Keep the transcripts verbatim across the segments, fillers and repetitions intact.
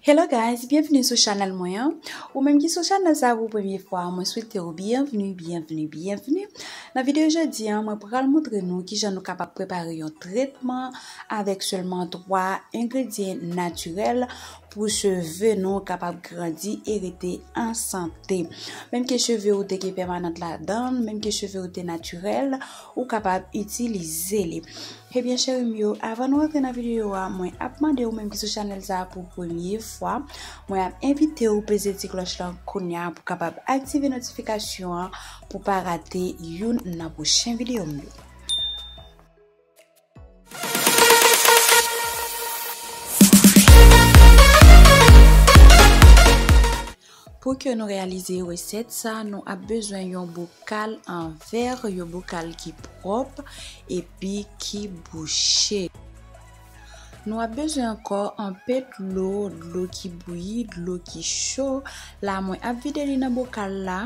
Hello guys, byenveni sou chanèl mwen an. Ou menm ki sou chanèl sa pou premye fwa, mwen swete w byenveni, byenveni, byenveni. Nan videyo jodi an, mwen pral montre nou kijan nou kapab prepare yon tretman avèk sèlman twa engredyan natirèl pou cheve nou kapab grandi e rete an sante. Menm ke cheve ou te gen pèmanant ladan l, menm ke cheve ou te natirèl, ou kapab itilize li. Ebyen, cheri m yo, avan nou rantre nan videyo a, mwen ap mande ou menm ki sou chanèl sa a pou premye fwa, mwen ap envite ou peze ti klòch lan kounya pou kapab aktive notifikasyon an pou pa rate youn nan pwochen videyo m yo. Pou ke nou reyalize resèt sa, nou ap bezwen yon bokal an vè, yon bokal ki pwòp epi ki bouche. Nou ap bezwen ankò anpe dlo, dlo ki bouyi, dlo ki cho. La, mwen ap vide li nan bokal la.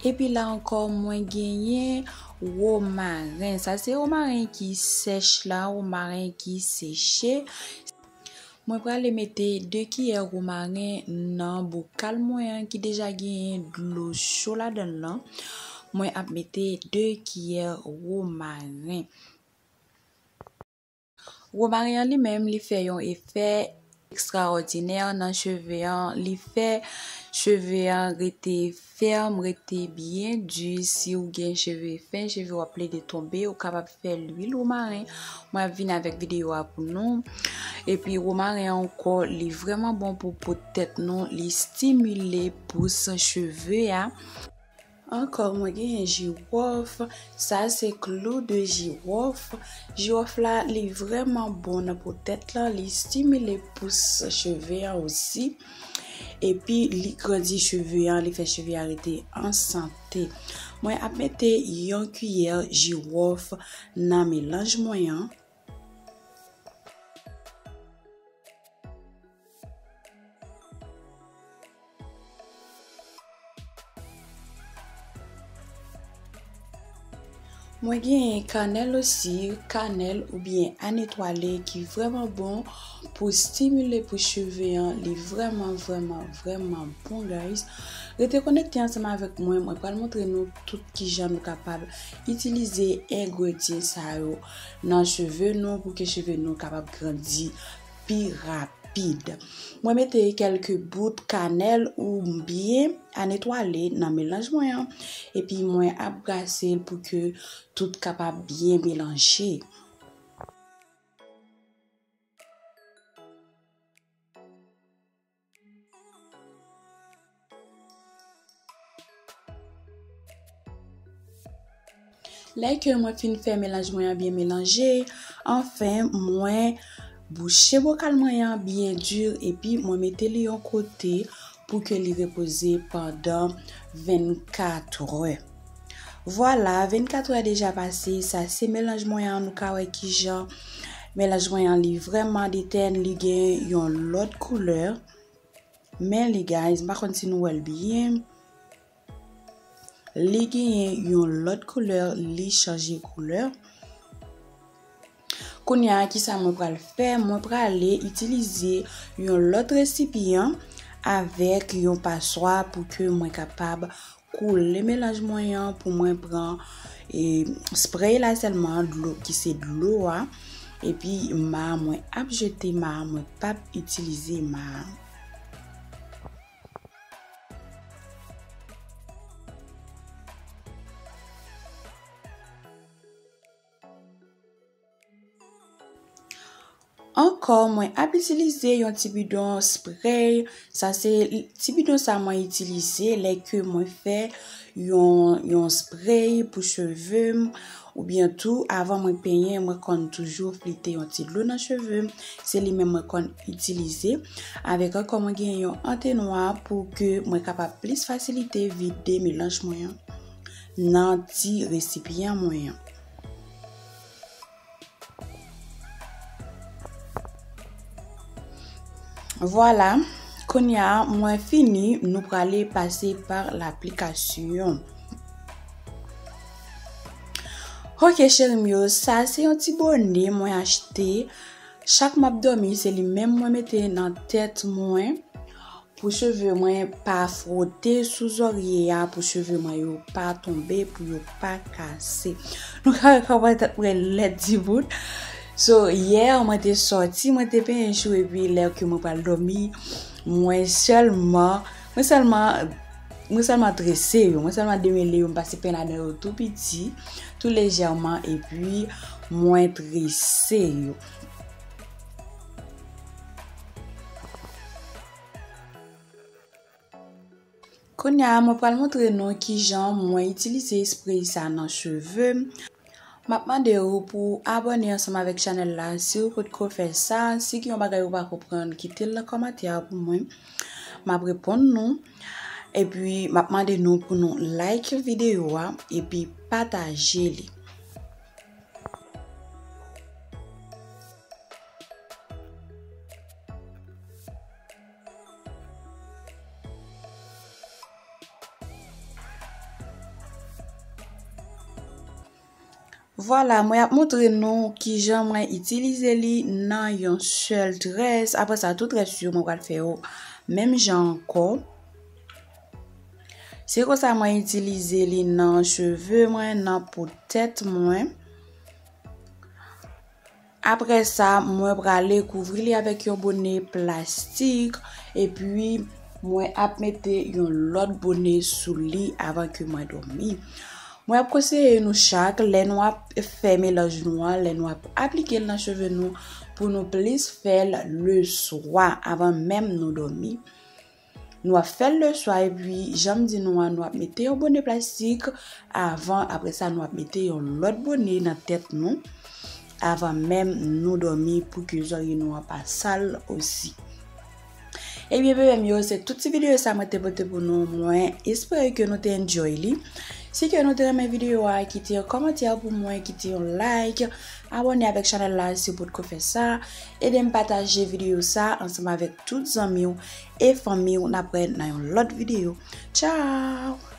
Epi la ankò, mwen genyen womaren. Sa se womaren ki sèch la, womaren ki seche. Mwen prale mete de kiyè womaren nan bokal mwen an ki deja genyen dlo cho ladan l lan. Mwen ap mete de kiyè womaren. Womaren an li menm, li fè yon efè ekstraòdinè nan cheve an. Li fè cheve an rete fèm, rete byen di. Si w gen cheve fen, cheve w ap plede tonbe, ou kapab fè lwil womaren. Mwen ap vin avèk videyo a pou nou. Epi womaren an ankò, li vrèman bon pou po tèt nou, li stimile pous cheve a. Ankò, mwen genyen jiwòf. Sa se clou de girofle. Jiwòf la, li vrèman bon nan po tèt lan, li stimile pous cheve an osi. Epi, li grandi cheve an, li fè cheve a rete an sante. Mwen ap mete yon kiyè jiwòf nan melanj mwen an. Mwen genyen kanèl osi, kanèl oubyen anetwale ki vrèman bon pou stimile pou cheve an. Li vrèman, vrèman, vrèman bon, guys. Rete konekte ansanm avèk mwen, mwen pral montre nou tout kijan nou kapab itilize engredyan sa yo nan cheve nou pou ke cheve nou kapab grandi pi rapid. Mwen mete kèlke bout kanèl oubyen anetwale nan melanj mwen an, epi mwen ap brase l pou ke tout kapab byen melanje. Lè ke mwen fin fè melanj mwen an byen melanje, anfen, mwen bouche bokal mwen an byen di epi mwen mete li yon kote pou ke li repoze pandan vennkat è. Vwala, vennkat è deja pase, sa se melanj mwen an, nou ka wè kijan melanj mwen an li vrèman detèn, li gen yon lòt koulè. Men li, guys, m pa konn si nou wè l byen. Li genyen yon lòt koulè, li chanje koulè. Kounye a, kisa mwen pral fè? Mwen prale itilize yon lòt resipyan avèk yon paswa pou ke mwen kapab koule melanj mwen an, pou mwen pran, e, spray la sèlman, dlo, ki se dlo a. Epi ma a mwen ap jete, ma a mwen p ap itilize ma a. Ankò, mwen ap itilize yon ti bidon spray. Sa se ti bidon sa mwen itilize lè ke mwen fè yon, yon spray pou cheve m, oubyen tou, avan mwen penyen, mwen konn toujou flite yon ti dlo nan cheve m. Se li menm mwen konn itilize. Avèk ankò, mwen gen yon antenwa pou ke mwen kapab plis fasilite vide melanj mwen an nan ti resipyan mwen an. Vwala, kounye a, mwen fini, nou prale pase pa laplikasyon. Ok, cheri m yo, sa se yon ti bone mwen achte. Chak m ap dòmi, se li menm mwen mete nan tèt mwen pou cheve mwen pa fwote sou zòrye a, pou cheve mwen yo pa tonbe, pou yo pa kase. Nou ka wè kòman tèt mwen lèd ti bout. So, yè, mwen te sòti, mwen te penyen chou, epi lè ke mwen pral dòmi, mwen sèlman, mwen sèlman, mwen sèlman trese yo, mwen sèlman demele yo, m pase pen ladan yo tou piti, tou lejèman, epi mwen trese yo. Kounye a, mwen pral montre nou kijan mwen itilize espre sa nan cheve m. M ap mande w pou w abòne ansanm avèk chanèl la si w potko fè sa. Si gen yon bagay ou pa konprann, kite l nan kòmantè a pou mwen. M ap reponn nou. Epi, m ap mande nou pou nou like videyo a epi pataje li. Vwala, mwen ap montre nou kijan mwen itilize li nan yon sèl très. Apre sa, tout rès yo mwen pral fè yo menm jan ankò. Se konsa mwen itilize li nan cheve mwen, nan po tèt mwen. Apre sa, mwen prale kouvri li avèk yon bone plastik, epi mwen ap mete yon lòt bone sou li avan ke mwen dòmi. Mwen ap konseye nou chak, lè nou ap fè melanj nou an, lè nou ap aplike l nan cheve nou, pou nou plis fè l leswa, avan menm nou dòmi. Nou ap fè l leswa, epi, jan m di nou an, nou ap mete yon bone plastik avan, apre sa, nou ap mete yon lòt bone nan tèt nou, avan menm nou dòmi, pou ke zòrye nou an pa sal osi. Ebyen, bebe m yo, se tout ti videyo sa mwen te pote pou nou. Mwen espere ke nou te enjoy li. Si ke nou te renmen videyo a, kite yon kòmantè pou mwen, kite yon like, abòne avèk chanèl la si w potko fè sa. Ede m pataje videyo sa ansanm avèk tout zanmi w e fanmi w. N ap wè nan yon lòt videyo. Tchao!